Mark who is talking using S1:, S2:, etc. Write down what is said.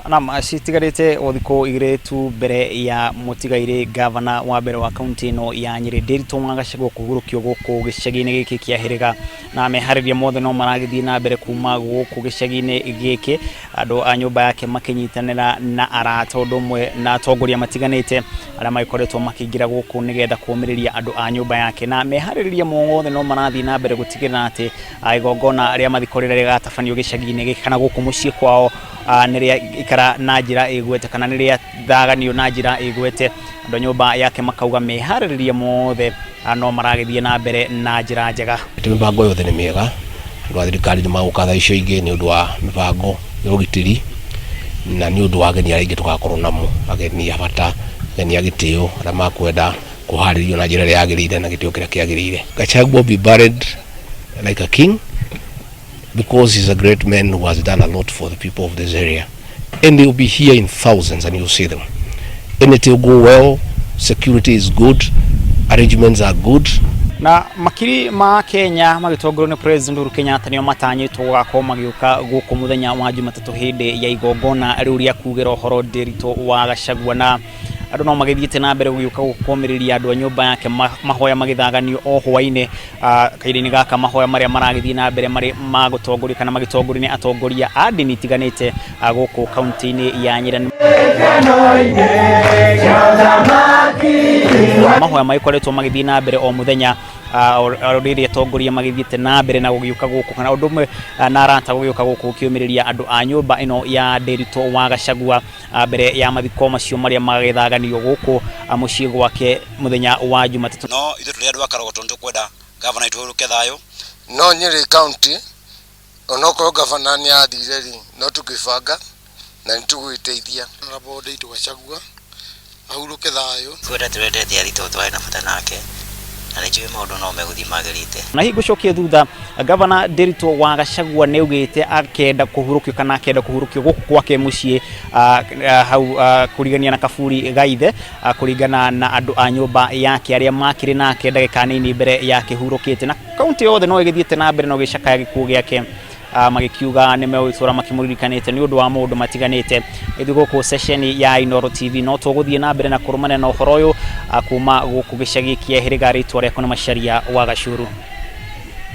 S1: Naam, citigarĩte o thikũ igĩrĩ tu mbere ya mũtigairĩ gavana wa mbere wa kaunti ĩno ya Nyĩrĩ Ndiritu wa Gachagua kũhurũkio gũkũ gĩcagi-inĩ gĩkĩ kĩa Hĩrĩga, na meharĩria mothe no maragĩthiĩ na mbere kuma gũkũ gĩcagi-inĩ gĩkĩ, andũ a nyũmba yake makĩnyitanĩra na arata ũndũ ũmwe na atongoria matiganĩte arĩa magĩkoretwo makĩingĩra gũkũ nĩgetha kũũmĩrĩria andũ a nyũmba yake, na meharĩrĩria mothe no marathiĩ na mbere gũtigĩrĩra atĩ igongona rĩa mathiko rĩrĩa rĩgatabanio gĩcagi-inĩ gĩkĩ kana gũkũ mũciĩ kwao nĩ rĩaikara na njĩra ĩgwete kana nĩ rĩathaganio na njĩra ĩgwete. Andũ a nyũmba yake makauga meharĩrĩria mothe no maragĩthiĩ na mbere na njĩra njega.
S2: Atĩ mĩbango yothe nĩ mĩega, andũ a thirikari nĩ magũka thaa icio ingĩ nĩ ũndũ wa mĩbango ya ũgitĩri na nĩ ũndũ wa ageni arĩa aingĩ tũgakorwo namo, ageni a bata, ageni a gĩtĩo arĩa makwenda kũharĩrio na njĩra ĩrĩa yagĩrĩire na gĩtĩo kĩrĩa kĩagĩrĩire. Gachagua will be buried like a king because he's a great man who has done a lot for the people of this area, and they will be here in thousands and you'll see them, and it will go well. Security is good, arrangements are good.
S1: Na makiri ma Kenya magĩtongorio nĩ President Uhuru Kenyatta nĩo matanyĩtwo gũgakorwo magĩũka gũkũ mũthenya wa Jumatatũ hĩndĩ ya igongona rĩu rĩa kugĩra ũhoro Ndiritu wa Gachagua, na andũ no magĩthiĩte na mbere gũgĩũka gũkũmĩrĩria andũ a nyũmba yake, mahoya magĩthaganio o hwainĩ. Kahinda-inĩ gaka mahoya marĩa maragĩthiĩ na mbere marĩ ma gũtongorio kana magĩtongorio nĩ atongoria a ndini itiganĩte gũkũ kaunti-inĩ ya Nyĩrĩ. Mahoya magĩkoretwo magĩthiĩ na mbere o mũthenya o rĩrĩa atongoria magĩthiĩte na mbere na gũgĩũka gũkũ kana ũndũ ũmwe na arata gũgĩũka gũkũ gũkĩũmĩrĩria andũ a nyũmba ĩno ya Ndiritu wa Gachagua mbere ya mathiko macio marĩa magagĩthaganio gũkũ mũciĩ gwake mũthenya wa Jumatatũ.
S3: No ithuĩ tũrĩ andũ a Karogoto nĩtũkwenda gavana witũ ahurũke thayũ.
S4: No Nyĩrĩ County onokorwo gavana nĩ athire rĩ, no tũngĩbanga na nĩ tũgwĩteithia.
S5: Honorable Ndiritu Gachagua ahurũke thayũ.
S6: Kwenda tũrendete athi tondũ twarĩ na bata nake na nĩ njũĩ maũndũ no megũthiĩ magĩrĩte.
S1: Na hihi ngũcokie thutha, gavana Ndiritu wa Gachagua nĩ augĩte akenda kũhurũkio kana akenda kũhurũkio gũkũ gwake mũciĩ hau kũrigania na kaburi ga ithe, kũringana na andũ a nyũmba yake arĩa makĩrĩ nake ndagĩka nini mbere ya kĩhurũkĩte, na kaunti yothe no ĩgĩthiĩte na mbere na gũgĩcakaya gĩkuũ gĩake, magĩkiuga nĩ megũgĩtũra makĩmũririkanĩte nĩ ũndũ wa maũndũ matiganĩte. Ithuĩ gũkũ ceceni ya Inooro TV no tũgũthiĩ na mbere na kũrũmanĩra na ũhoro ũyũ kuma gũkũ gĩcagi kĩa Hĩrĩga. Rĩtwa rĩakwa nĩ Macharia wa Gacuru.